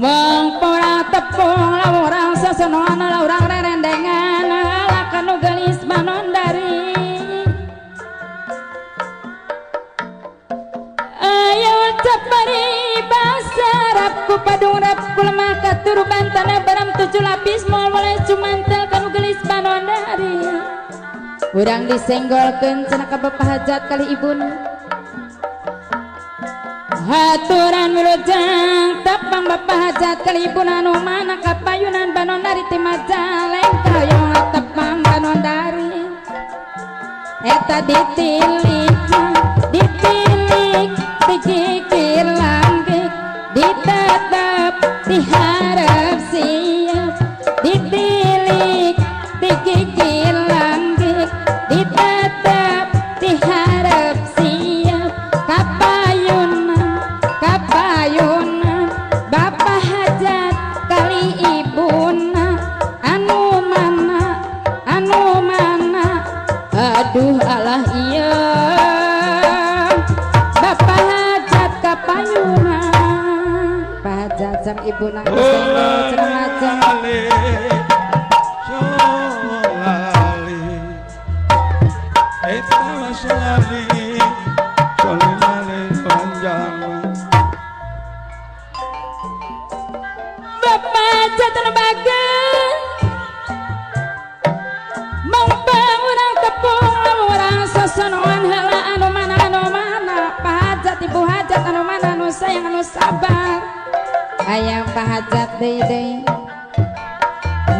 Mangpora tepung lawurang sesonoan lawurang rerendengan ala kanu gelis manondari. Ayo cepari basarap ku padung rap ku lemah katuruban tanah baram 7 lapis moal boleh cumantel kanu gelis manondari. Urang disenggolkeun cenah ka bapak hajat kali ibuna. Haturan wilujeng tepang bapak hajat kali ibuna nu mana kapayunan banondari ti Majalengka hoyong tepang banondari. Eta ditilik ditilik dikikir langgik ditetep diharap siap ditilik dikikir langgik ditetep diharap siap kapayunan kapayunan bapak hajat kali ibuna anu mana aduh alah iya bapak hajat kapayunan pak hajat sang ibuna senggol cenah hajat. Bapak hajat anu bager mangpang urang tepung urang sosonoan heula anu mana pak hajat ibu hajat anu mana anu sayang anu sabar hayang pak hajat deui deui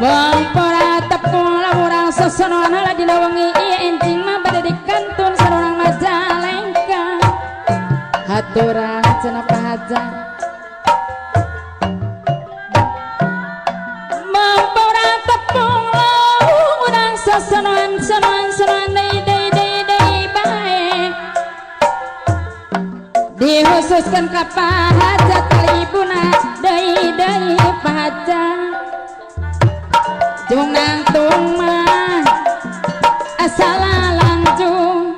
mangpora tepung urang sosonoan heula dina wengi ieu enjing mah bade dikantun sareng Majalengka haturan cenah pak hajat. Sonoan sonoan sonoan deui deui deui deui bae dihususkan ka pak hajat kali ibuna deui deui pak hajat jung nangtung mah asal lanjung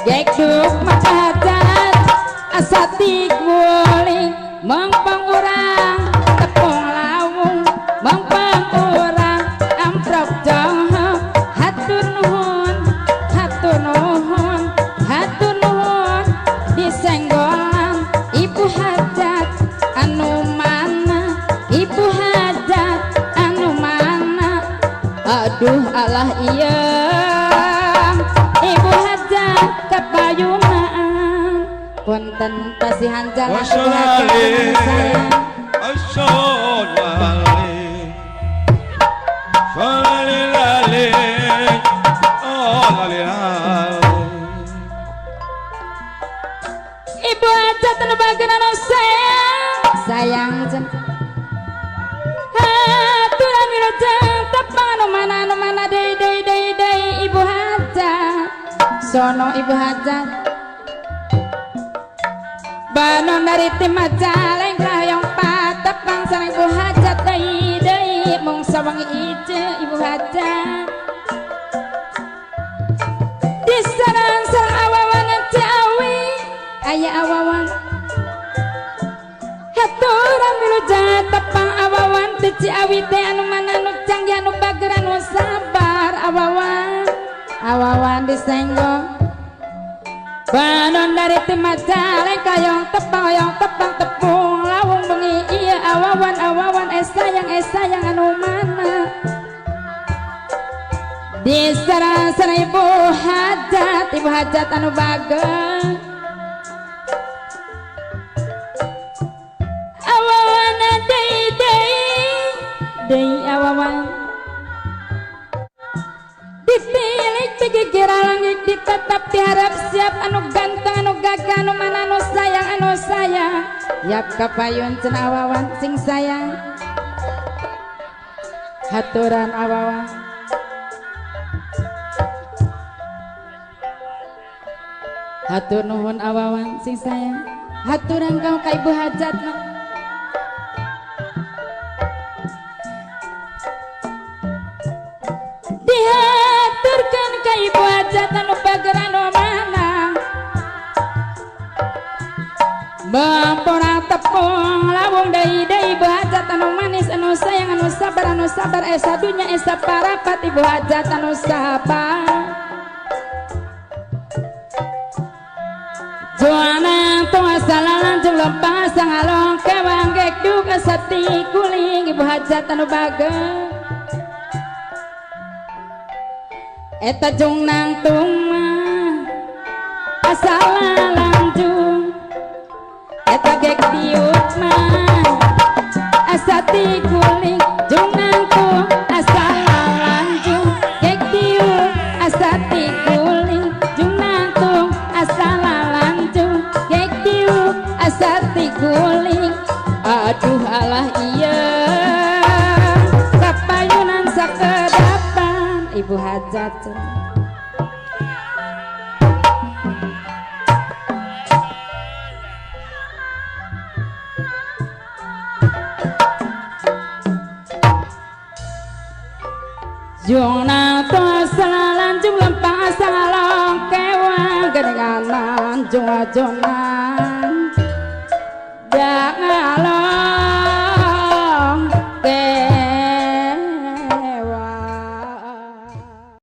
gekduk mah pak hajat asa tiguling mangpang urang tepung lawung mangpang urang amprok joho hatur nuhun hatur nuhun hatur nuhun disenggolan ibu hajat anu mana ibu hajat anu mana aduh alah iya ibu hajat kapayunan punten pasihan jalan ibu hajat anu sayang. Ibu hajat anu bageun anu sayang sayang cenah haturan wilujeng tepang anu mana deui deui deui deui ibu hajat sono ibu hajat banon dari tim Majalengka hoyong patepang sareng ibu hajat deui deui mung sawengi ieu ibu hajat diserang sareng awawan Ciawi aya awawan haturan wilujeng tepang awawan ti Ciawi teh anu mana anu canggih anu bager anu sabar awawan awawan disenggol banon dari tim Majalengka hoyong tepang tepung lawung bengi iya awawan awawan sayang anu mana diserang sareng ibu hajat anu bager awawan deui deui deui awawan ditilik digigira langit ditetap diharap siap anu ganteng anu gagah anu mana anu sayang yap kapayun cenah awawan sing sayang haturan awawan hatur nuhun awawan sing sayang haturan kau ka ibu hajat mah. Dihaturkeun ka ibu hajat anu bager anu mana Mampora tepung lawung deui deui ibu hajat anu manis anu sayang anu sabar esa dunya esa parapat ibu hajat anu sabar. Juana tua salalanjung lempang sangalong kewang gek duka sati kuling ibu hajat anu bager eta jung nang tuma asala lanjung eta gek diuk mah asati kuling jung nang tung asala lanjung gek diuk asati kuling jung nang tung asala lanjung gek diuk asati kuling. Aduh alah iya kapayunan sakedapan ibu hajat. Jung nang tua lanjung lempang sangalong kewang gedenganan jung ajonan.